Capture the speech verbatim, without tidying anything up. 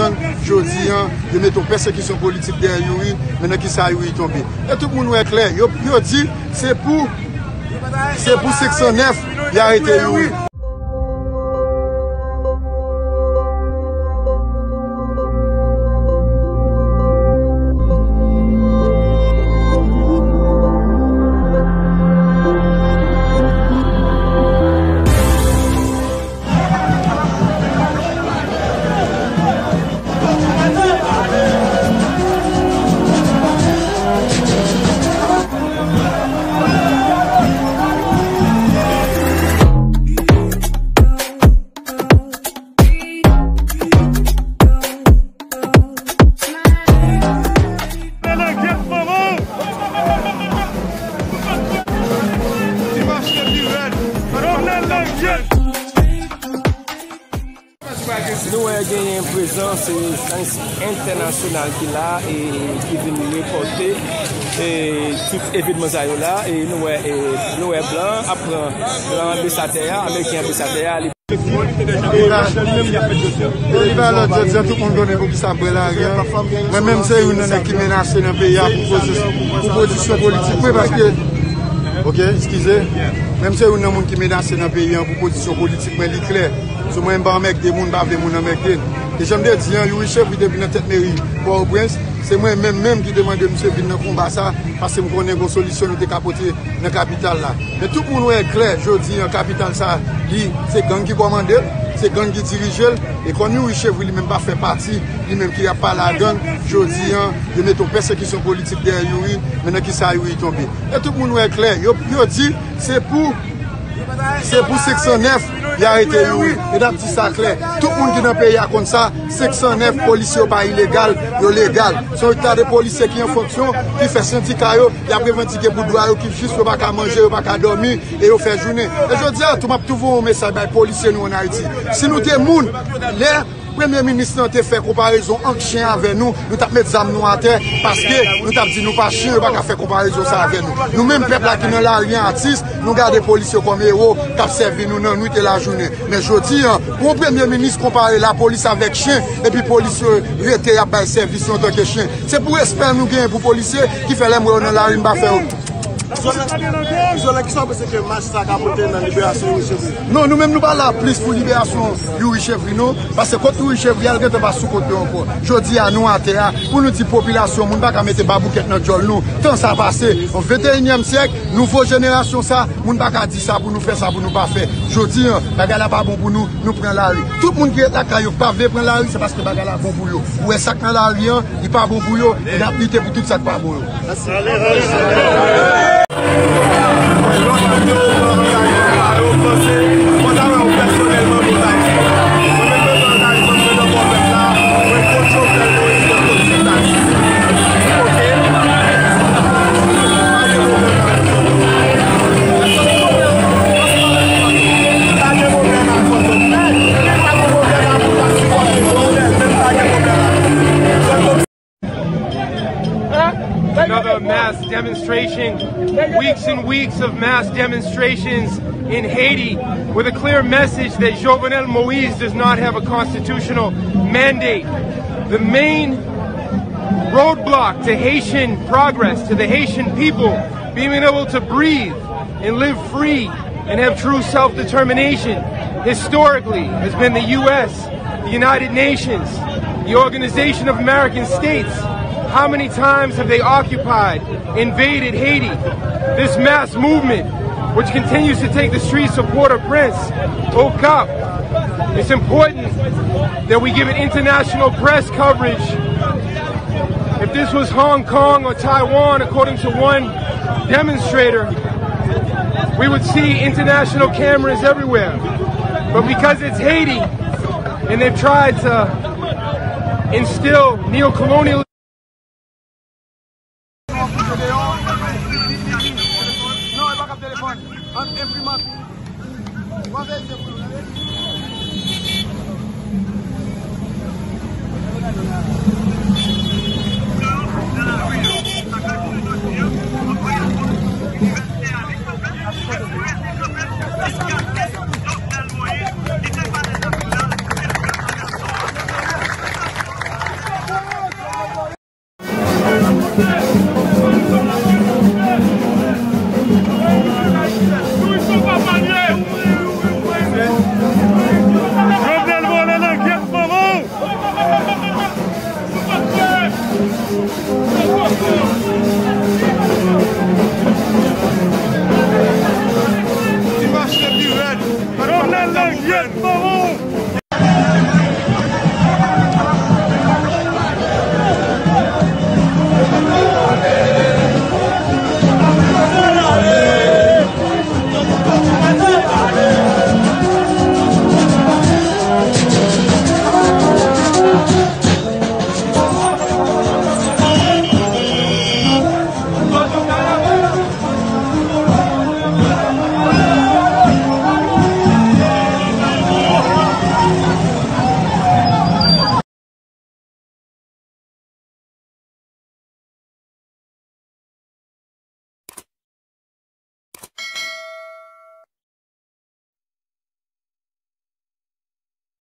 gang, jodi an, yo mete yon pèsekisyon politik dèyè Youri, men nan kisa Youri tonbe? E tout moun wè klè, yo, yo di, se pou, se pou senk san nèf, y arete Youri. Nou wè genyen prezans, e, entènasyonal ki la, e ki vin repòte, e, tout evènman sa yo la, e nou wè, e, nou wè blan ap pran, pran anbesadè a, ameriken anbesadè a, li Oliver Lord jodi a, tout moun konnen poukisa m pran lari a. Mwen menm se youn nan nèg ki menase nan peyi a pou pozisyon, pou pozisyon politik mwen, paske, ok, eskize. Menm se youn nan moun ki menase nan peyi a pou pozisyon politik mwen, li klè. Sou mwen, m pa anmègde moun, m pa vle moun anmègde m. E jan m te di an, Youri Chevry te vin nan tèt meri Pòtoprens, se mwen menm menm ki te mande misye vin nan konba sa, paske m konnen gon solisyon nou te ka pote nan kapital la. Men tout moun wè klè, jodi an, kapital sa, li, se gang ki kòmande l, se gang ki dirije l, e kòm Youri Chevry li menm pa fè pati, li menm ki ap pale a gang, jodi an, yo mete yon pèsekisyon politik dèyè Youri, men nan kisa Youri tonbe? E tout moun wè klè, yo, yo di, se pou, se pou senk san nèf, y arete Youri. E n ap di sa klè, tout moun ki nan peyi a konn sa, senk san nèf polisye yo pa ilegal, yo legal. Se yon ta de polisye ki an fonksyon, ki fè sendika yo, y ap revandike pou dwa yo ki jis, yo pa ka manje, yo pa ka dòmi, e yo fè jounen. E jodi a tou, m ap tou voye yon mesaj bay polisye nou ann Ayiti. Si nou te moun, lè premye minis lan te fè konparezon ant chen avè nou, nou t ap met zam nou atè, paske nou t ap di nou pa chen, yo pa ka fè konparezon sa avè nou. Nou menm pèp la ki nan lari an, atis, nou gade polis yo kòm ewo, k ap sèvi nou nan nwit e lajounen. Men jodi an, pou yon premye minis konpare lapolis avèk chen, epi polis yo rete y ap bay sèvis yo antanke chen. Se pou respè nou genyen pou polisye ki fè lè m wè yo nan lari m pa fè yo. Izolan, kisa w panse ke mach sa ka pote nan liberasyon Youri Chevry? Non, nou menm nou pa la plis pou liberasyon Youri Chevry non, paske kont Youri Chevry a l gentan pa sou kont yo ankò. Jodi a nou atè a, pou nou di popilasyon, moun pa ka mete baboukèt nan djòl nou. Tan sa pase, an venteyinyèm syèk, nouvo jenerasyon sa, moun pa ka di sa pou nou fè, sa pou nou pa fè. Jodi an, bagay la pa bon pou nou, nou pran lari. Tout moun ki ret lakay yo pa vle pran lari, se paske bagay la bon pou yo. Ou wè sa k nan lari an, li pa bon pou yo, e n ap lite pou tout sa k pa bon yo. Another mass demonstration, weeks and weeks of mass demonstrations in Haiti with a clear message that Jovenel Moïse does not have a constitutional mandate. The main roadblock to Haitian progress, to the Haitian people being able to breathe and live free and have true self-determination, historically, has been the U S, the United Nations, the Organization of American States. How many times have they occupied, invaded Haiti? This mass movement, which continues to take the streets of Port-au-Prince, au Cap, it's important that we give it international press coverage. If this was Hong Kong or Taiwan, according to one demonstrator, we would see international cameras everywhere. But because it's Haiti, and they've tried to instill neo-colonialism,